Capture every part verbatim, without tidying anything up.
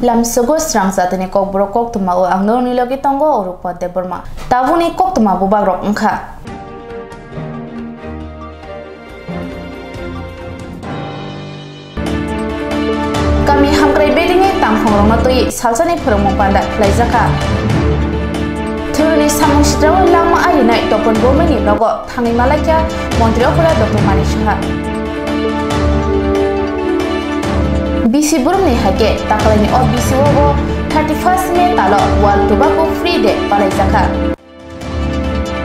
Lamsogo srang jatini kokborok koktwma o ang norokni logi tongo Orupa Debbarma. Tabukni koktwma bubagrok wngkha. Kami hamkrai bedekni tangphongrokno twi salsani phwrwngmung panda khlaijakha. Thwrwngni samung sitrao langma arinai Topon Bormaini nogo thangwi malaikha Montri okra Doctor Manik Saha. Bisi burumni haikhe taklaini o bisi o bo thirty first May talo World Tobacco Free Day palaijakha.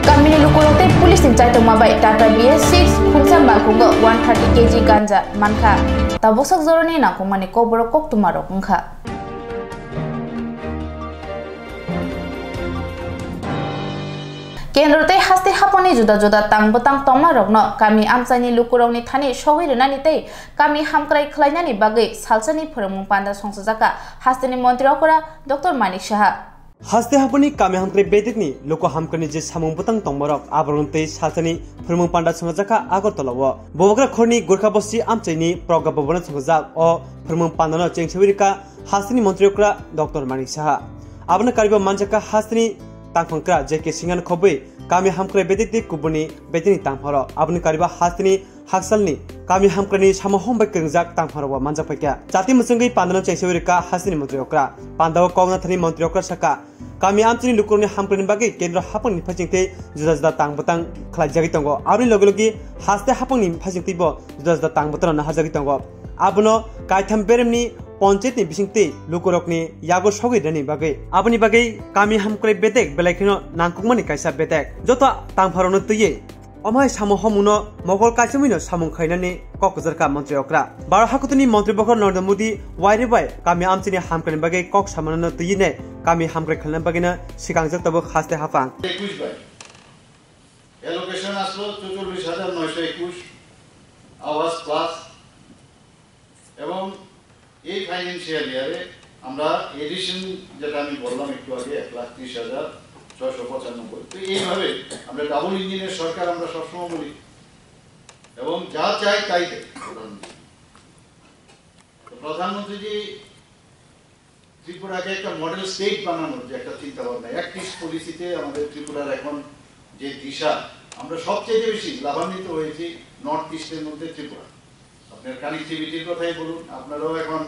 Kamini lukurok tei police ni chaitokma bai Tata B S six khungsa malkhungo one thirty K G ganja mankha. Tabuksak jorani nangkukmani kokborok koktwmarok wngkha. Kendro tei haste haphangni juda juda tang bwtang tongmarokno kami amchaini lukurokni thani sogwi rwnani tei kami hamkrai khlainani bagwi salsani phwrwngmung panda songchajakha hasteni montri okra Doctor Manik Saha. Haste haphangni kami hamkrai bedekni luku hamkrai je samung bwtang tongmarok aborok tei salsani phwrwngmung panda songchajakha Agartala o. Bubagra khorni Gorkha Bosti amchaini Pragya Bhavan o songchajak o phwrwngmung pandano chengsewi rwkha hasteni montri okra Doctor Manik Saha. Abono kariba manjakha hasteni tangphangkra J K Singhan khobwi kami hamkrai bedek tei kubuni bedekni tangpharo. Aboni kariba hasteni haksalni kami hamkraini samung hom bai kwrwngjak tangpharo bo manjak paikha. Jati mwchwngwi pandano chengsewi rwkha hasteni montri okra. Pandao kok nathani montri okra sakha, kami amchaini lukurokni hamkraini bagwi kendro haphangni phaisingtwi juda juda tang bwtang khlaijagwi tongo. Aboni logi logi haste haphangni phaisingtwibo juda juda tang bwtano naharjagwi tongo. Abono kaitham beremni ponchayatni bisingtwi lukurokni yago sogwi rwnani bagwi. Aboni bagwi kami hamkrai bedek belai kheno nangkukmani kaisa bedek. Joto tangpharokno twiwi omhai samung homungno mokol kaichomwino samung khainani kok kwcharkha montri okra. Bharat hakutuni montri bokhor Narendra Modi wairi bai kami amchaini hamkraini bagwi kok samanano twiwi nai kami hamkrai khlaina bagwino swkangjak tabuk haste haphang. একুশ বার অ্যালোকেশন আসলো চৌচল্লিশ হাজার নয়শো একুশ আওয়াজ প্লাস, এবং এই ফাইন্যান্সিয়াল ইয়ারে আমরা এডিশন, যেটা আমি বললাম একটু আগে, এক লাখ ত্রিশ হাজার ছয়শো পঁচানব্বই। তো এইভাবে আমরা ডাবল ইঞ্জিনের সরকার আমরা সবসময় বলি, এবং যা চাই তাই দেয় প্রধানমন্ত্রী। তো প্রধানমন্ত্রীজি ত্রিপুরাকে একটা মডেল স্টেট বানানোর যে একটা চিন্তা ভাবনা, অ্যাক্ট ইস্ট পলিসিতে আমাদের ত্রিপুরার এখন যে দিশা, আমরা সবচেয়ে বেশি লাভান্বিত হয়েছি নর্থ ইস্টের মধ্যে ত্রিপুরা। আপনার কানেক্টিভিটির কথাই বলুন, আপনারাও এখন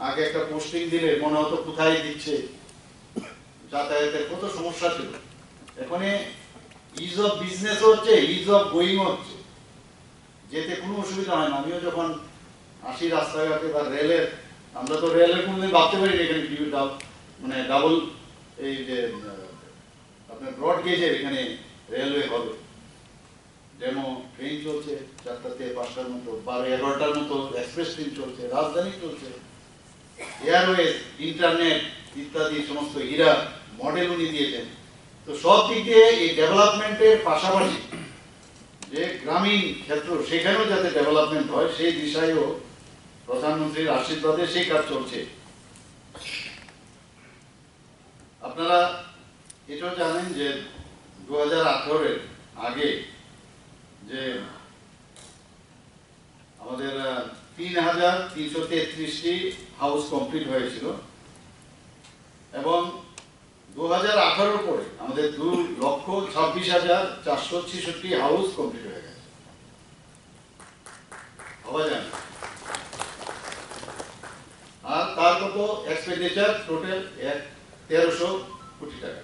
আগে একটা পোস্টিং দিলে মনে হতো কোথায় দিচ্ছে, যাতায়াতের কত সমস্যা ছিল। এখানে ইজ অফ বিজনেস হচ্ছে, ইজ অফ গোয়িং হচ্ছে, যেতে কোনো অসুবিধা হয় না। আমিও যখন আসি রাস্তাঘাটে বা রেলের, আমরা তো রেলের কোনোদিন ভাবতে পারি না এখানে ডিউ-, ডাব-, মানে ডাবল এই যে, আহ, আপনার ব্রড গেজের এখানে রেলওয়ে হবে। ডেমো ট্রেন চলছে চারটাতে পাঁচটার মতো, বারো এগারোটার মতো এক্সপ্রেস ট্রেন চলছে, রাজধানী চলছে, এয়ারওয়েজ, ইন্টারনেট ইত্যাদি সমস্ত হীরা মডেল উনি দিয়েছেন। তো সব দিক দিয়ে এই ডেভেলপমেন্টের পাশাপাশি যে গ্রামীণ ক্ষেত্র, সেখানেও যাতে ডেভেলপমেন্ট হয়, সেই দিশায়ও প্রধানমন্ত্রীর আশীর্বাদে সেই কাজ চলছে। আপনারা এটাও জানেন যে দু হাজার আঠারো এর আগে যে আমাদের, আহ, তিন হাজার তিনশো তেত্রিশটি হাউস কমপ্লিট হয়েছিল এবং দু হাজার আঠারো পরে আমাদের দু লক্ষ ছাব্বিশ হাজার চারশো ছেষট্টি হাউস কমপ্লিট হয়ে গেছে। ভাবা যায় না। আর তার কত এক্সপেন্ডিচার টোটাল? এক, তেরোশো কোটি টাকা।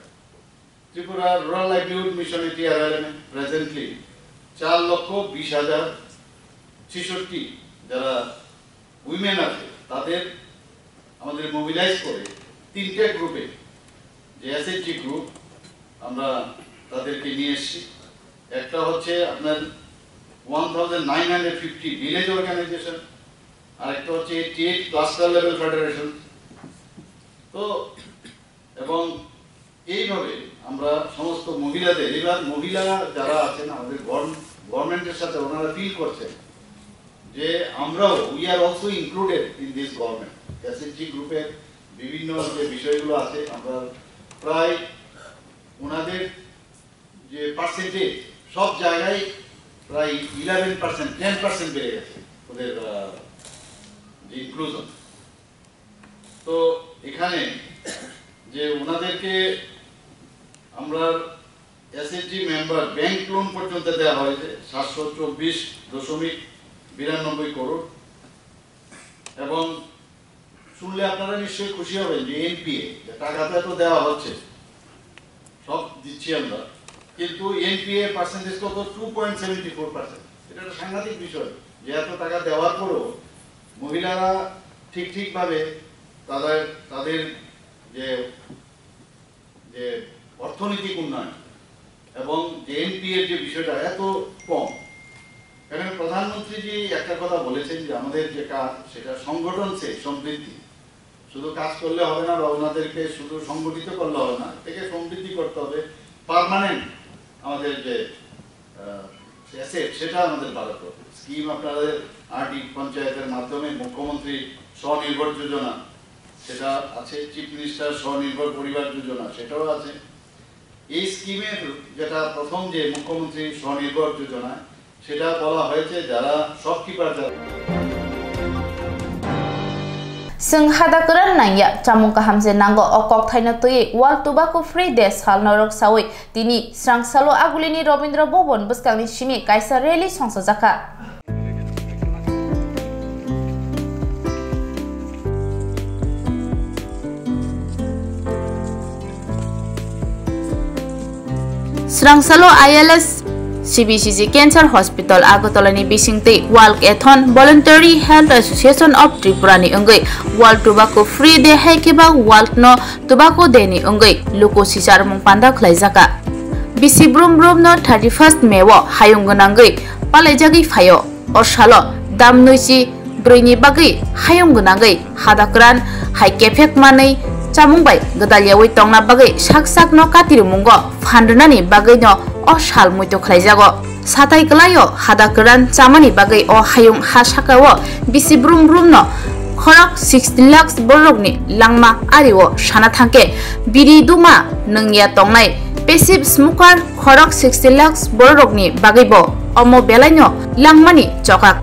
ত্রিপুরা রুরাল লাইভলিহুড মিশনে, টিআরএলএম এ প্রেজেন্টলি চার লক্ষ বিশ হাজার ছেষট্টি যারা উইমেন আছে, তাদের আমাদের মোবিলাইজ করে তিনটে গ্রুপে, যে এসএইচজি গ্রুপ, আমরা তাদেরকে নিয়ে এসেছি। একটা হচ্ছে আপনার one thousand nine hundred fifty village organisation, আর একটা হচ্ছে eighty eight cluster level federation. তো এবং এইভাবে আমরা সমস্ত মহিলাদের, এবার মহিলা যারা আছেন আমাদের গভর্ন-, গভর্নমেন্টের সাথে, ওনারা ফিল করছেন যে আমরাও, we are also included in this government। SHG গ্রুপের বিভিন্ন যে বিষয়গুলো আছে, আমরা প্রায় ওনাদের যে পার্সেন্টেজ, সব জায়গায় প্রায় ইলেভেন পার্সেন্ট, টেন পার্সেন্ট বেড়ে গেছে ওদের, আহ, যে ইনক্লুশন। তো এখানে যে ওনাদেরকে আমরা এসএইচজি মেম্বার ব্যাংক লোন পর্যন্ত দেওয়া হয়েছে সাতশো চব্বিশ দশমিক বিরানব্বই করোড়। এবং শুনলে আপনারা নিশ্চয়ই খুশি হবেন যে এনপিএ, যে টাকা তো এত দেওয়া হচ্ছে, সব দিচ্ছি আমরা, কিন্তু এনপিএ পার্সেন্টেজ কত? Two point seventy four percent. এটা একটা সাংঘাতিক বিষয় যে এত টাকা দেওয়ার পরেও মহিলারা ঠিক ঠিকভাবে তাদের, তাদের যে, যে অর্থনৈতিক উন্নয়ন এবং যে এনপিএর যে বিষয়টা এত কম। এখানে প্রধানমন্ত্রীজি একটা কথা বলেছেন যে আমাদের যে কাজ সেটা সংগঠন সে সমৃদ্ধি, শুধু কাজ করলে হবে না বা ওনাদেরকে শুধু সংগঠিত করলে হবে না, এটাকে সমৃদ্ধি করতে হবে। পার্মানেন্ট আমাদের যে অ্যাসেট সেটা আমাদের বাড়াতে হবে। স্কিম আপনাদের আরডি পঞ্চায়েতের মাধ্যমে মুখ্যমন্ত্রী স্বনির্ভর যোজনা সেটা আছে, চিফ মিনিস্টার স্বনির্ভর পরিবার যোজনা সেটাও আছে। এই স্কিমের যেটা প্রথম যে মুখ্যমন্ত্রী স্বনির্ভর যোজনা, সেটা বলা হয়েছে যারা শপকিপার, যারা Chwng hada kwran nangya, chamung kaham se nango, o kokthaino twiwi World Tobacco Free Day sal norok sawi tini Srangsalo Agulini Robindra Bhavan bwskangni simi kaisa rally songsajakha. Srangsalo I L S C B C C Cancer Hospital Agartala ni bisingtwi Walkathon Voluntary Health Association of Tripura ni wngwi World Tobacco Free Day hai khe ba World no Tobacco Day ni wngwi luku sicharmung panda khlaijaka. Bisi brum brum no thirty first May o hayung gwnangwi palaijagwi phaio. O salo dam nwichi brwi ni bagwi hayung gwnangwi hada kwran hai kephek manwi chamung bai gwdal yaui tongna bagwi sak sak no kati rwmungo phan rwnani bagwi no o sal muitu khlaijago. Satai kwlaio hada kwran chamani bagwi o hayung ha sakao bisi brum brum no khorok sixty lakhs borokni langma ario sana thangkhe biri duma nungya tongnai passive smoker khorok sixty lakhs bororokni bagwibo omo belaino langmani chokak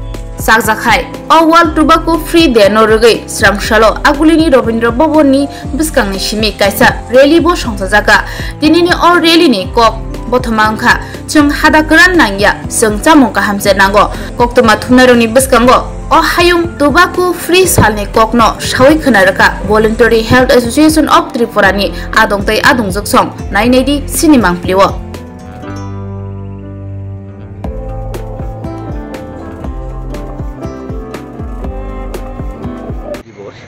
chakjak hai. O World Tobacco Free Day no rwgwi Srangsalo Agulini Robindra Bhavan ni bwskangni simi kaisa rally bo songchajakha. Tinini o rally ni kok bothoma wngkha, "Chwng hada kwran nangya, chwng chamung kaham se nango." Koktwma thumnairokni bwskango o hayung tobacco free salni kokno sawi khwna rwkha Voluntary Health Association of Tripura ni adong tei adongjwk song. Nai nai di sini mangpilio. দিবস,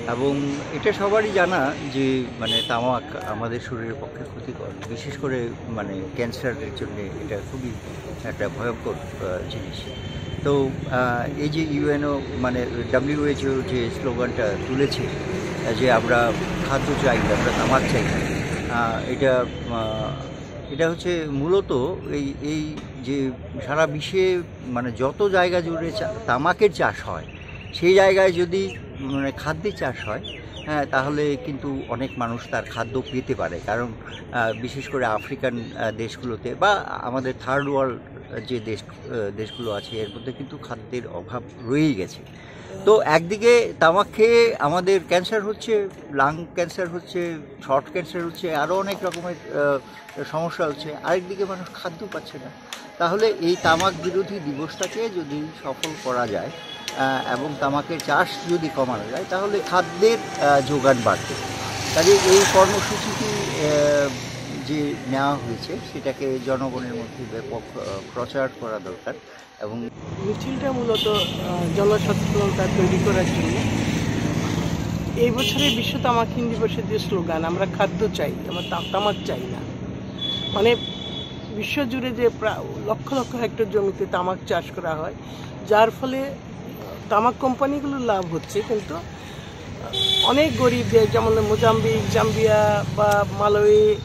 এবং এটা সবারই জানা যে, মানে, তামাক আমাদের শরীরের পক্ষে ক্ষতিকর, বিশেষ করে, মানে, ক্যান্সারের জন্য এটা খুবই একটা ভয়ঙ্কর, আহ, জিনিস। তো, আহ, এই যে ইউএনও, মানে, ডাব্লিউএইচও যে স্লোগানটা তুলেছে, আহ, যে আমরা খাদ্য চাই, আমরা তামাক চাই না, আহ, এটা, আহ, এটা হচ্ছে মূলত এই, এই যে সারা বিশ্বে, মানে, যত জায়গা জুড়ে চা-, তামাকের চাষ হয়, সেই জায়গায় যদি, মানে, খাদ্যের চাষ হয়, হ্যাঁ, তাহলে কিন্তু অনেক মানুষ তার খাদ্য পেতে পারে। কারণ, আহ, বিশেষ করে আফ্রিকান, আহ, দেশগুলোতে বা আমাদের থার্ড ওয়ার্ল্ড যে দেশ, আহ, দেশগুলো আছে, এর মধ্যে কিন্তু খাদ্যের অভাব রয়েই গেছে। তো একদিকে তামাক খেয়ে আমাদের ক্যান্সার হচ্ছে, লাং ক্যান্সার হচ্ছে, থ্রোট ক্যান্সার হচ্ছে, আরও অনেক রকমের, আহ, সমস্যা হচ্ছে, আরেকদিকে মানুষ খাদ্য পাচ্ছে না। তাহলে এই তামাক বিরোধী দিবসটাকে যদি সফল করা যায়, আহ, এবং তামাকের চাষ যদি কমানো যায়, তাহলে খাদ্যের, আহ, যোগান বাড়বে। কাজে এই কর্মসূচিটি, আহ, যে নেওয়া হয়েছে, সেটাকে জনগণের মধ্যে ব্যাপক, আহ, প্রচার করা দরকার। এবং মিছিলটা মূলত, আহ, জনসচেতনতা তৈরি করার জন্য। এই বছরের বিশ্ব তামাকহীন দিবসের যে স্লোগান, "আমরা খাদ্য চাই, আমরা তা-, তামাক চাই না", মানে, বিশ্বজুড়ে যে প্রা-, লক্ষ লক্ষ হেক্টর জমিতে তামাক চাষ করা হয়, যার ফলে তামাক কোম্পানিগুলোর লাভ হচ্ছে, কিন্তু অনেক গরিব দেশ, যেমন মোজাম্বিক, জাম্বিয়া বা মালয়ি,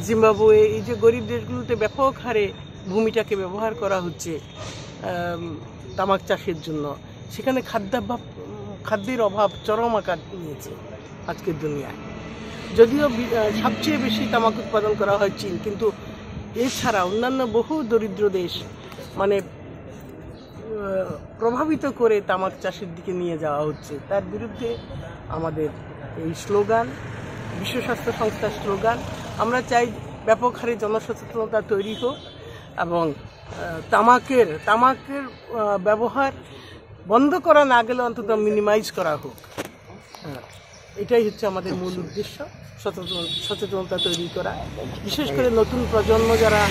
জিম্বাবুয়ে, এই যে গরিব দেশগুলোতে ব্যাপক হারে ভূমিটাকে ব্যবহার করা হচ্ছে, আম, তামাক চাষের জন্য। সেখানে খাদ্যাভাব, উম, খাদ্যের অভাব চরম আকার নিয়েছে আজকের দুনিয়ায়। যদিও বি-, আহ, সবচেয়ে বেশি তামাক উৎপাদন করা হয় চীন, কিন্তু এছাড়া অন্যান্য বহু দরিদ্র দেশ, মানে, আহ, প্রভাবিত করে তামাক চাষের দিকে নিয়ে যাওয়া হচ্ছে। তার বিরুদ্ধে আমাদের এই স্লোগান, বিশ্ব স্বাস্থ্য সংস্থার স্লোগান। আমরা চাই ব্যাপক হারে জনসচেতনতা তৈরি হোক এবং আহ, তামাকের তামাকের আহ, ব্যবহার বন্ধ করা না গেলে অন্তত মিনিমাইজ করা হোক। হ্যাঁ, এটাই হচ্ছে আমাদের মূল উদ্দেশ্য, সচেতন সচেতনতা তৈরি করা। বিশেষ করে নতুন প্রজন্ম যারা,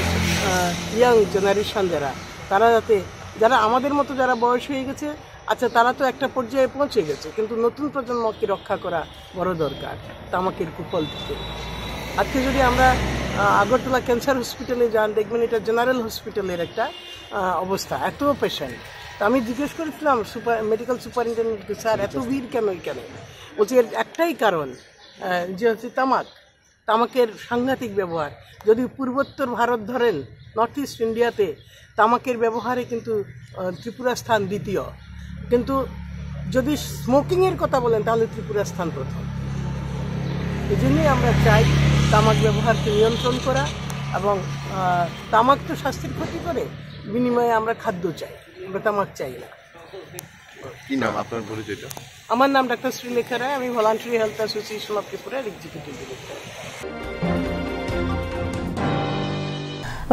ইয়াং জেনারেশন যারা, তারা যাতে, যারা আমাদের মতো যারা বয়স হয়ে গেছে, আচ্ছা, তারা তো একটা পর্যায়ে পৌঁছে গেছে, কিন্তু নতুন প্রজন্মকে রক্ষা করা বড় দরকার তামাকের কুফল থেকে। আজকে যদি আমরা আহ, আগরতলা ক্যান্সার হসপিটালে যান, দেখবেন এটা জেনারেল হসপিটালের একটা আহ, অবস্থা, এত পেশেন্ট। তো আমি জিজ্ঞেস করেছিলাম সুপার মেডিকেল সুপারিনটেন্ডেন্টকে, "স্যার, এত ভিড় কেন এখানে?" বলছে, "এর একটাই কারণ, আহ, যে হচ্ছে তামাক, তামাকের সাংঘাতিক ব্যবহার।" যদি পূর্বোত্তর ভারত ধরেন, নর্থ ইস্ট ইন্ডিয়াতে তামাকের ব্যবহারে কিন্তু আহ, ত্রিপুরা স্থান দ্বিতীয়, কিন্তু যদি স্মোকিংয়ের কথা বলেন, তাহলে ত্রিপুরা স্থান প্রথম। এই জন্যই আমরা চাই তামাক ব্যবহারকে নিয়ন্ত্রণ করা এবং আহ, তামাক তো স্বাস্থ্যের ক্ষতি করে, বিনিময়ে আমরা খাদ্য চাই, আমরা তামাক চাই না। কি নাম আপনার পরিচয়টা? আমার নাম ডাক্তার শ্রীলেখা রায়, আমি ভলান্টারি হেলথ অ্যাসোসিয়েশন অফ ত্রিপুরার executive director.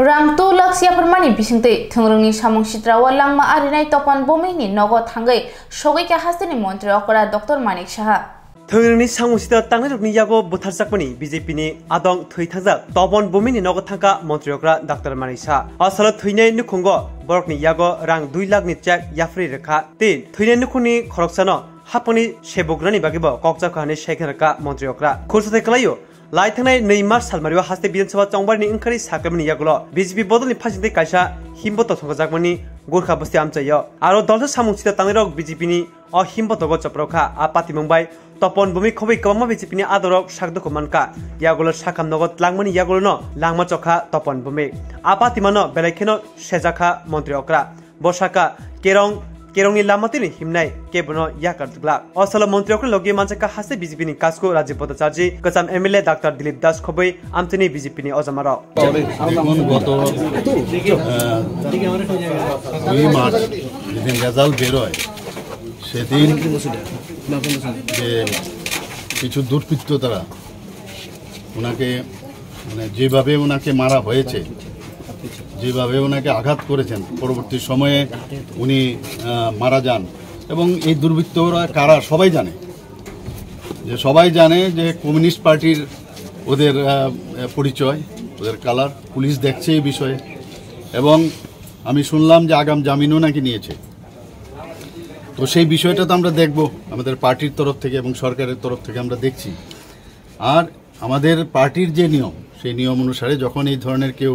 Rang two lakhs yapharmani bisingtwi thwngrwngni samung sitra o langma arinai Topan Bumini nogo thangwi sogwi kha hasteni montri okra Doctor Manik Saha. Thwngrwngni samung sitra tangnairokni yago butharjakmani B J P ni adong thwi thangjak Topan Bumini nogo thangkha montri okra Doctor Manik Saha. O salo thwinai nukhungo borokni yago rang dui lakh ni chek yapharwi rwkha tei thwinai nukhungni khoroksano hapangni sebugrani bagwibo kokjak kha hwnwi sai khe rwkha montri okra. Khursa tei kwlaio, lai thangnai nwi March salmario haste Bidhan Sabha chongbarini wngkhani saklamani yagulo B J P bodolni phasingtwi kaisa himbotok thongjakmani Gurkha bosti amchaio. Aro dolsa samung sita tangnairok B J P ni o himbotogo chopro kha. A patimung bai Topan Bumik khobwi kwbangma B J P ni adorok sakdokho mankha. Yagulo sakham nogo tlangmani yagulono langma chokha Topan Bumik. A patimano belai kheno sejakha montri okra. Bo sakha, kerong, kerongni lama tini himnai, kebono yakar dugla. O salo montri okni logi manjakha haste B J P ni kasku Rajiv Bhattacharjee, kwcham M L A Doctor Dilip Das khobwi amtini B J P ni ojamarok. দেখুন, গত, আহ, দুই মার্চ যেদিন রেজাল্ট বেরোয়, সেদিন যে কিছু দুর্বৃত্ত তারা ওনাকে, মানে, যেভাবে ওনাকে মারা হয়েছে, যেভাবে ওনাকে আঘাত করেছেন, পরবর্তী সময়ে উনি, আহ, মারা যান। এবং এই দুর্বৃত্তরা কারা সবাই জানে, যে সবাই জানে যে কমিউনিস্ট পার্টির ওদের, আহ, পরিচয়, ওদের কালার, পুলিশ দেখছে এই বিষয়ে। এবং আমি শুনলাম যে আগাম জামিনও নাকি নিয়েছে। তো সেই বিষয়টা তো আমরা দেখব, আমাদের পার্টির তরফ থেকে এবং সরকারের তরফ থেকে আমরা দেখছি। আর আমাদের পার্টির যে নিয়ম, সেই নিয়ম অনুসারে যখন এই ধরনের কেউ,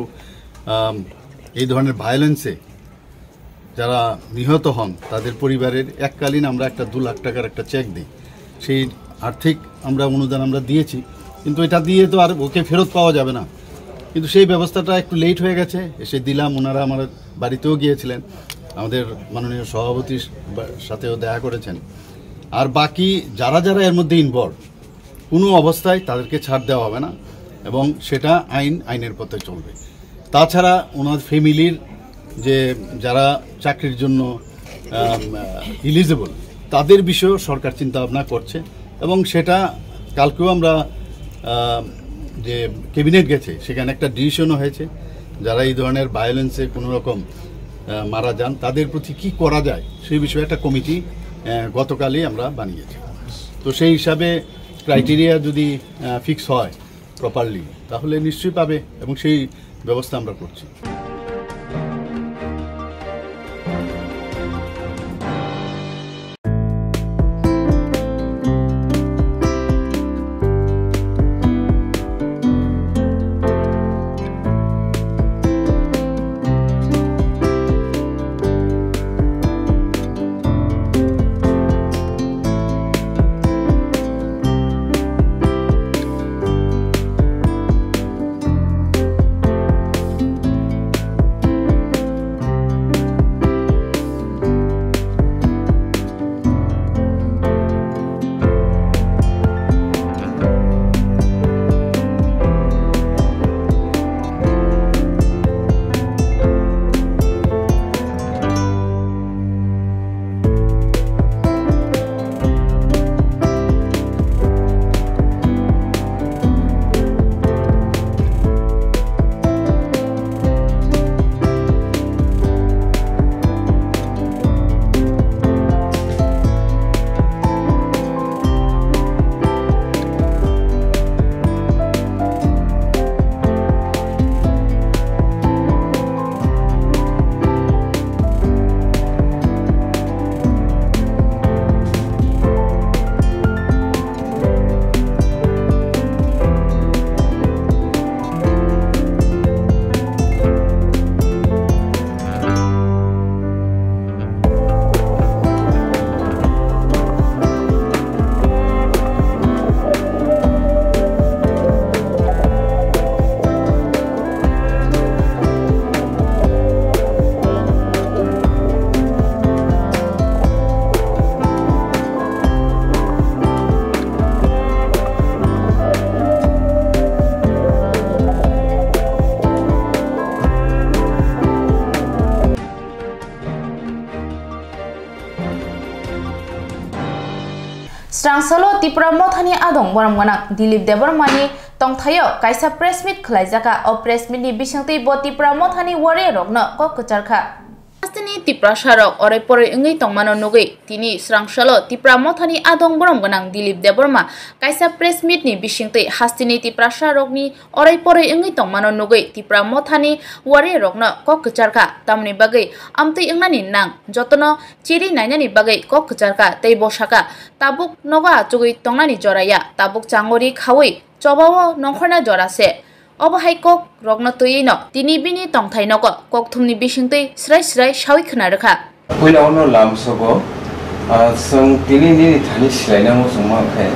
আম, এই ধরনের ভায়োলেন্সে যারা নিহত হন, তাদের পরিবারের এককালীন আমরা একটা দু লাখ টাকার একটা চেক দিই। সেই আর্থিক আমরা অনুদান আমরা দিয়েছি, কিন্তু এটা দিয়ে তো আর ওকে ফেরত পাওয়া যাবে না। কিন্তু সেই ব্যবস্থাটা একটু লেট হয়ে গেছে, এসে দিলাম। ওনারা আমার বাড়িতেও গিয়েছিলেন, আমাদের মাননীয় সভাপতির বা-, সাথেও দেখা করেছেন। আর বাকি যারা যারা এর মধ্যে ইনভলভ, কোনো অবস্থায় তাদেরকে ছাড় দেওয়া হবে না এবং সেটা আইন, আইনের পথে চলবে। তাছাড়া ওনার ফ্যামিলির যে যারা চাকরির জন্য, আম, এলিজিবল, তাদের বিষয়েও সরকার চিন্তা ভাবনা করছে এবং সেটা কালকেও আমরা, আম, যে ক্যাবিনেট গেছে, সেখানে একটা ডিসিশনও হয়েছে, যারা এই ধরনের ভায়োলেন্সে কোনো রকম, আহ, মারা যান, তাদের প্রতি কি করা যায়, সেই বিষয়ে একটা কমিটি, আহ, গতকালই আমরা বানিয়েছি। তো সেই হিসাবে ক্রাইটেরিয়া যদি, আহ, ফিক্স হয় প্রপারলি, তাহলে নিশ্চয়ই পাবে এবং সেই ব্যবস্থা আমরা করছি। Tipra Mothani adong borom gwnang Dilip Debbarmani tongthaio kaisa press meet khwlaijakha. O press meet ni bisingtwi bo Tipra Mothani warrior rokno kok kwcharkha. Hasteni Tiprasa rok orai porai wngwi tongmano nugwi tini srangsalo Tipra Mothani adong borom gwnang Dilip Debbarma kaisa press meet ni bisingtwi hasteni Tiprasa rokni orai porai wngwi tongmano nugwi Tipra Mothani warrior rokno kok kwcharkha, tamoni bagwi amtwi wngnani nang jotono chiri nainani bagwi kok kwcharkha tei bo sakha, tabuk nogo achugwi tongnani jora ya, tabuk changori khaui chobao nongkhorna jora se. Obo hai kok rokno twiwi no tini bini tongthai nogo kokthumni bisingtwi srai srai saui khna rwkha. Puila ono lamsogo, ah, chwng tini nini thani silaina muchungma khe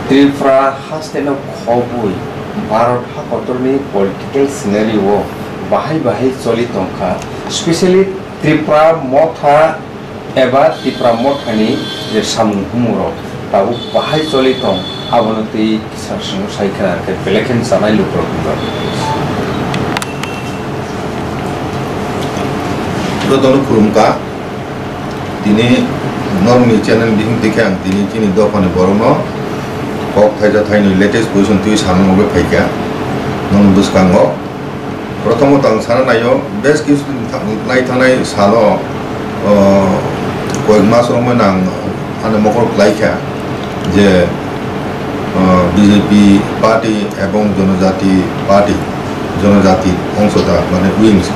Tripura haste no khobwi Bharat hakotorni political scenario o bahai bahai choli tongkha, specially Tripura Motha eba Tipra Mothani je samung humung rok tabuk bahai choli tong, abono twi kisa swngno sai khna khe belai khe chanai lukurok wngkha. Jotono khulumkha, tini norokni channel bising twi khe ang tini chini dophani borokno kok thaisa thainwi latest position twi sana nugwi phaikha norokni bwskango. Prothomot ang sana naio, bes kisu din tha-, lai thanai salo, o, koyek mas romwi nang ani mokol khlai kha je, o, B J P party ebong Jonojati party, Jonojati ongsoda, mane wings,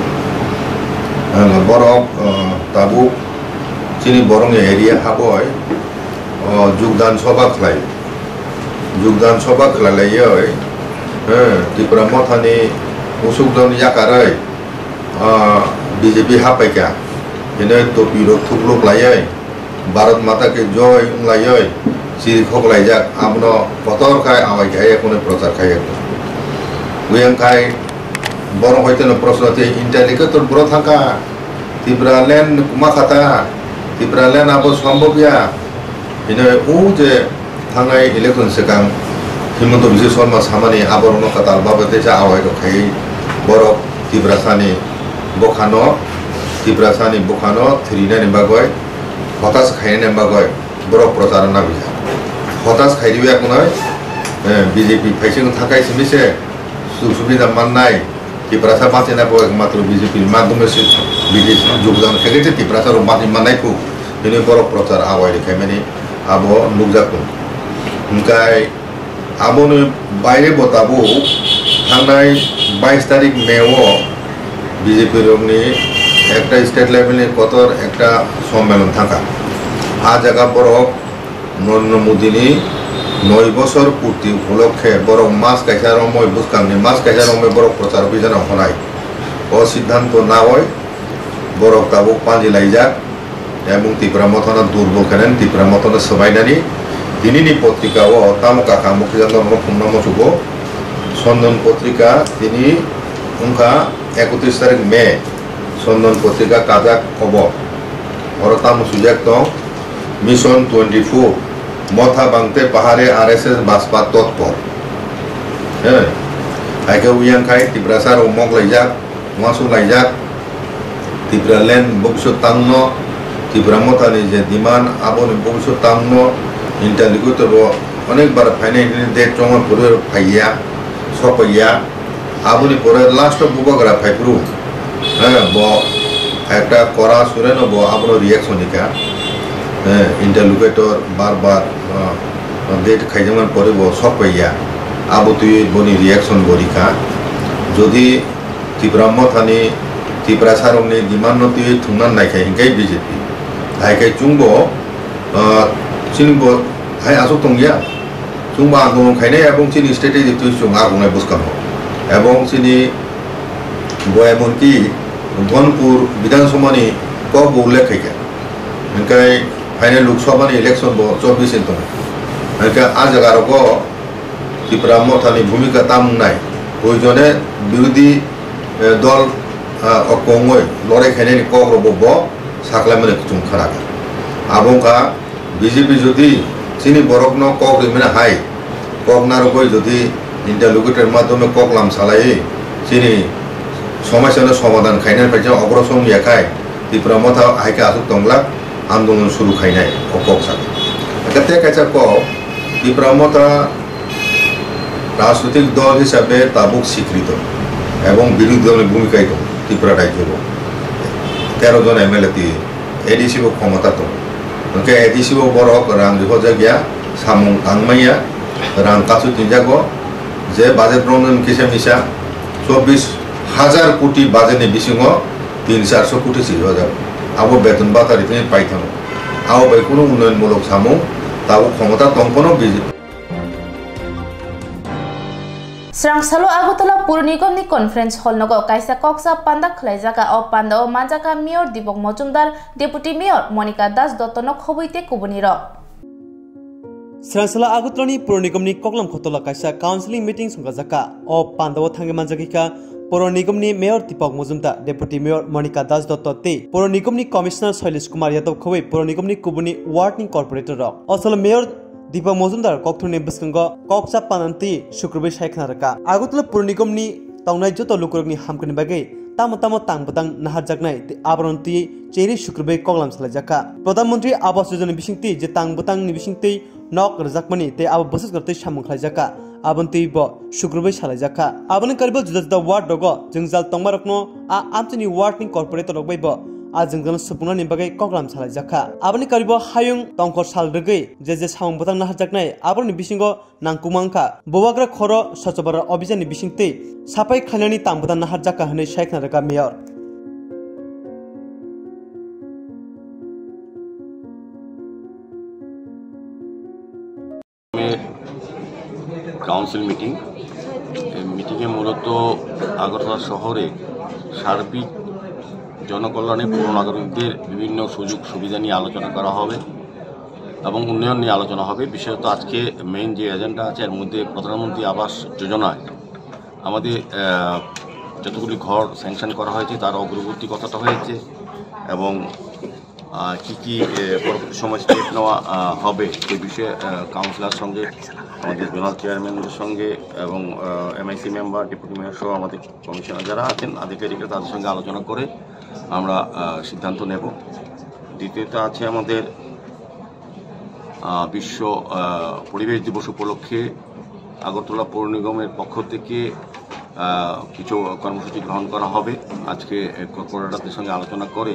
ano borok, o, tabuk chini borokni area haboi, o, jugdan soba khlai. Jugdan soba khwlailaiwi, eh, Tipra Mothani usukdon yakarwi, ah, B J P haphaikha. Hwnwi topirok thukluk laiwi, Bharat Mata Ki Joy wnglaiwi, chiri khoklaijak, abono kotor khai awai khai, khwnwi prochar khai. Uyang khai, borok hoiteno proshno tei interlocutor bwrwi thangkha, Tipra land kwma kha ta, Tipra land abo sombobya. Hino o je thangnai election swkang Himanta Biswa Sarma samani aborokno kwtal babe teisa awai rok khaiwi borok Tiprasani bukhano, Tiprasani bukhano thwrwinani bagwi, hotas khainani bagwi borok procharo nabijak. Hotas khairwi akunai, eh, B J P phaising thakai simi se sujug subida mannai, Tiprasa bachina bo ekmatro B J P ni madhyome se B J P jogdan khaikhe se Tiprasa rok bachai mannai kho, hwnwi borok prochar awai rwkhaimani abo nukjakgo. Hwnkhe aboni baire bo tabuk thangnai bais tarik May o B J P rokni ekta state level ni kotor ekta sommelon thangkha. A jaga borok Narendra Modini noi bosor purti upolokhe borok mas kaisa romwi bwskangni mas kaisa romwi borok prochar obhijano honai. O siddhanto naoi borok tabuk panji laijak, ebong Tipra Mothano durbol khainani, Tipra Mothano swbainani tinini potrika o tamo kaka mukhijakno phungna muchugo. Sondon potrika tini wngkha ekotris tarik May, Sondon potrika kajak obo. Oro tamo swijak tong, Mission twenty-four, Motha Bangte Pahare R S S Baspa Totpor. He, haikhe uyang khai Tiprasa rok mok laijak, uansuk laijak, Tipra land bokso tangno, Tipra Mothani je demand aboni bokso tangno, interlocutor bo onek bar phainai hwnwi date chongma phuru phaiya, sopaiya. Aboni pore last o bubagra phaiphuru, eh, bo ekta kora sureno bo abono reaction rikha. Eh, interlocutor bar bar, eh, date khaijakmani pore bo sok paiya. Abo twi boni reaction bo rikha. Jodi Tipra Mothani, Tiprasarokni demand no twi thwngna naikha hinkhe B J P. Haikhai chwngbo, eh, chini bo hai aswk tongya. Chwngbo andolon khainai ebong chini strategy twi chwng agongnai bwskango. Ebong chini bo emonki Dhanpur Bidhan Sabha ni kok bo ullekh khaikha. Hinkhe phainai Lok Sabha ni election bo chobbish ni tongo. Hinkhe a jaga rogo Tipra Mothani bhumika tamo wngnai. Proyojone birodhi, eh, dol, ah, oko wngwi lorai khainani kok rogo bo saklaimani chwng khnakha. Abo wngkha B J P jodi chini borokno kok rimani hai, kok narwgwi jodi interlocutor madhyome kok lam salaiwi chini somosyano somadhan khainani phaisa ogrosor wngya khai, Tipra Motha hai khe aswk tongla andolon suru khainai o kok sakha. Hakhe tei kaisa kok, Tipra Motha rajnoitik dol hisabe tabuk sikrito ebong birodhi dolni bhumika tong Tripura rajyo tero jon M L A twi A D C bo khomota tong. Hwnkhe A D C bo borok rang rihorjak ya, samung tangmanya, rang kasu tinjago, je budget romnani kisa misa chobbish hajar koti budget ni bisingo tin charso koti se rihorjak. Abo beton bata rithani paithano. Abo bai kunu unnoyon mulok samung tabuk khomota tong phano B J P. Srangsalo Agartala Pur Nigomni Conference Hall nogo kaisa koksa panda khwlaijaka. O pandao manjaka Mayor Deepak Mojumdar, Deputy Mayor Monika Das Dotto no khobwi tei kubunirok. Srangsalo Agartalani Pur Nigomni koklam khotolo kaisa counseling meeting songkajaka. O pandao thangwi manjagwikha Pur Nigomni Mayor Deepak Mojumdar, Deputy Mayor Monika Das Dotto tei Pur Nigomni Commissioner Shailesh Kumar Yadav khobwi Pur Nigomni kubuni ward ni corporator rok. Osolo Mayor Deepak Mojumdar kokthumni bwskango koksa pananti sukrubwi sai khna rwkha. Agartala Pur Nigomni tongnai joto lukurokni hamkani bagwi tamo tamo tang bwtang naharjaknai tei aboroni twi cherwi sukrubwi koklam salaijakha. Pradhan Mantri Awas Yojana bisingtwi je tang bwtangni bisingtwi nok rwjakmani tei abo bwswk twi samung khlaijakha, aboni twi bo sukrubwi salaijakha. Aboni karibo juda juda ward rogo jwngjal tongmarokno a amchaini ward ni corporator rok bai bo a jwngjal supungnani bagwi koklam salaijakha. Aboni karibo hayung tongkhor sal rwgwi je je samung bwtang naharjaknai, aborokni bisingo nangkukma wngkha Bubagra Khoro Swachh Bharat Abhiyan ni bisingtwi saphai khlainani tang bwtang naharjakha hwnwi sai khna rwkha Mayor. Council meeting. এই মিটিংয়ে মূলত আগরতলা শহরে সার্বিক জনকল্যাণে পৌর নাগরিকদের বিভিন্ন সুযোগ সুবিধা নিয়ে আলোচনা করা হবে এবং উন্নয়ন নিয়ে আলোচনা হবে। বিশেষত আজকে মেইন যে এজেন্ডা আছে, এর মধ্যে প্রধানমন্ত্রী আবাস যোজনায় আমাদের, আহ, যতগুলি ঘর স্যাংশন করা হয়েছে, তার অগ্রগতি কতটা হয়েছে এবং, আহ, কি কি, আহ, পরবর্তী সময় স্টেপ নেওয়া, আহ, হবে, সে বিষয়ে, আহ, কাউন্সিলর সঙ্গে, আমাদের জোনাল চেয়ারম্যানদের সঙ্গে এবং, আহ, এমআইসি মেম্বার, ডেপুটি মেয়র সহ আমাদের কমিশনার যারা আছেন, আধিকারিকরা, তাদের সঙ্গে আলোচনা করে আমরা, আহ, সিদ্ধান্ত নেব। দ্বিতীয়ত আছে আমাদের, আহ, বিশ্ব, আহ, পরিবেশ দিবস উপলক্ষে আগরতলা পৌর নিগমের পক্ষ থেকে, আহ, কিছু কর্মসূচি গ্রহণ করা হবে। আজকে কর্পোরেটরদের সঙ্গে আলোচনা করে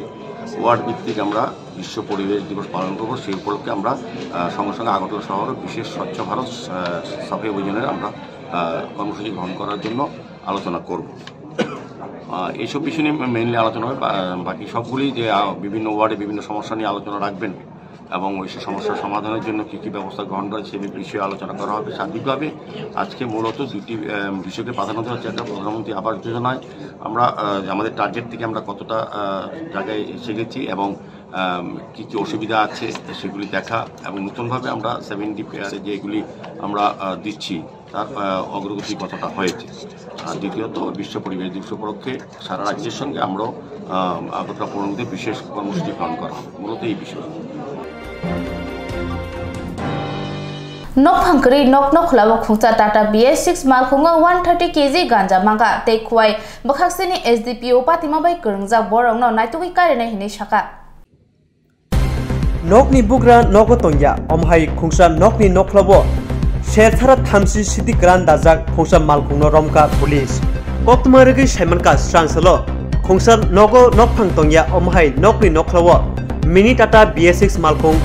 ওয়ার্ড ভিত্তিক আমরা বিশ্ব পরিবেশ দিবস পালন করব। সেই উপলক্ষে আমরা, আহ, সঙ্গে সঙ্গে আগরতলা শহরে বিশেষ স্বচ্ছ ভারত, আহ, সাফাই অভিযানের আমরা, আহ, কর্মসূচি গ্রহণ করার জন্য আলোচনা করব। আহ, এইসব বিষয় নিয়ে মেইনলি আলোচনা হবে। বা-, বাকি সবগুলি যে, আহ, বিভিন্ন ওয়ার্ডে বিভিন্ন সমস্যা নিয়ে আলোচনা রাখবেন এবং ওই সব সমস্যার সমাধানের জন্য কী কী ব্যবস্থা গ্রহণ করা, সে বিষয়ে আলোচনা করা হবে। সার্বিকভাবে আজকে মূলত দুটি, আহ, বিষয়কে প্রাধান্য দেওয়া হচ্ছে। একটা প্রধানমন্ত্রী আবাস যোজনায় আমরা, আহ, আমাদের টার্গেট থেকে আমরা কতটা, আহ, জায়গায় এসে গেছি এবং, আহ, কী কী অসুবিধা আছে সেগুলি দেখা এবং নতুনভাবে আমরা সেভেন ডিপিআর যেগুলি আমরা, আহ, দিচ্ছি, তার, আহ, অগ্রগতি কতটা হয়েছে। আর দ্বিতীয়ত, বিশ্ব পরিবেশ দিবস উপলক্ষে সারা রাজ্যের সঙ্গে আমরাও, আহ, আগরতলা পৌর নিগমে বিশেষ কর্মসূচি পালন করা হবে, মূলত এই বিষয়ে। Nokphang kwrwi nokno khulao khungsa Tata B S six malkhungo one thirty K G ganja mangkha tei Khowai bwkhaksini S D P O patima bai kwrwngjak borokno naitugwi karinai hwnwi sakha. Nokni bugra nogo tongya, omohai khungsa nokni nokhlao serthara thamchi sidi kwran dajak khungsa malkhungno romkha police. Koktwma rwgwi saimankha srangsalo khungsa nogo nokphang tongya, omohai nokni nokhlao mini Tata B S six malkhung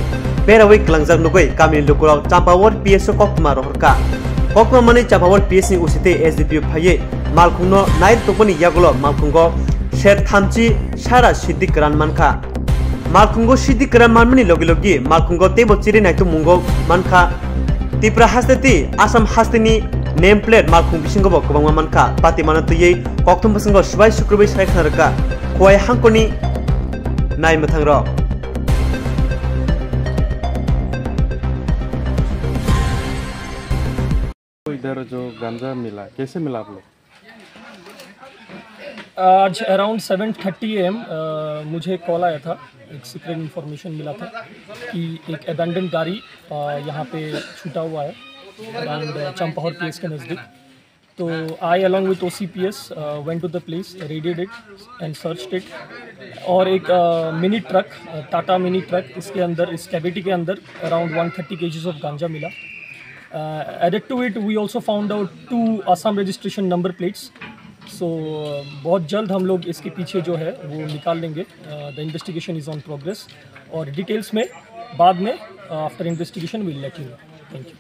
berawi kwlangjak nugwi kamini lukurok Champawar P S o koktwma rohorkha. Koktwma manwi Champawar P S ni O C tei S D P O phaiwi malkhungno nai tongmani yagulo malkhungo ser thamchi sara sidi kwran mankha. Malkhungo sidi kwran manmani logi logi malkhungo teibo chiri naitugmungo mankha. Tipra haste tei Assam haste ni name plate malkhung bisingo bo kwbangma mankha. Patimano twiwi kokthum bwskango swbai sukrubwi sai khna rwkha Khowai hangkoni nai mwthang rok. इधर जो गांजा मिला, कैसे मिला आप लोग? आज around seven thirty am, अ, मुझे कॉल आया था, एक सीक्रेट इन्फॉर्मेशन मिला था कि एक अबैंडन गाड़ी, अ, यहाँ पे छूटा हुआ है अराउंड चंपाहर पीएस के नज़दीक। तो I along with O C P S, uh, went to the place, raided it and searched it। और एक, अ, मिनी ट्रक, अ, टाटा मिनी ट्रक, इसके अंदर, इस कैविटी के अंदर around one thirty KGs of गांजा मिला। Uh, added to it, we also found out two Assam registration number plates. So uh, बहुत जल्द हम लोग इसके पीछे जो है वो निकाल लेंगे. The investigation is on progress. और डिटेल्स में बाद में, after investigation, we'll let you know. Thank you.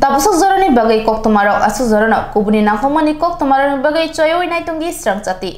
Tabasuk jorani bagwi koktwmarok, aswk jorano kubuni nangkukmani koktwmarokni bagwi choywi naitungi srang chati.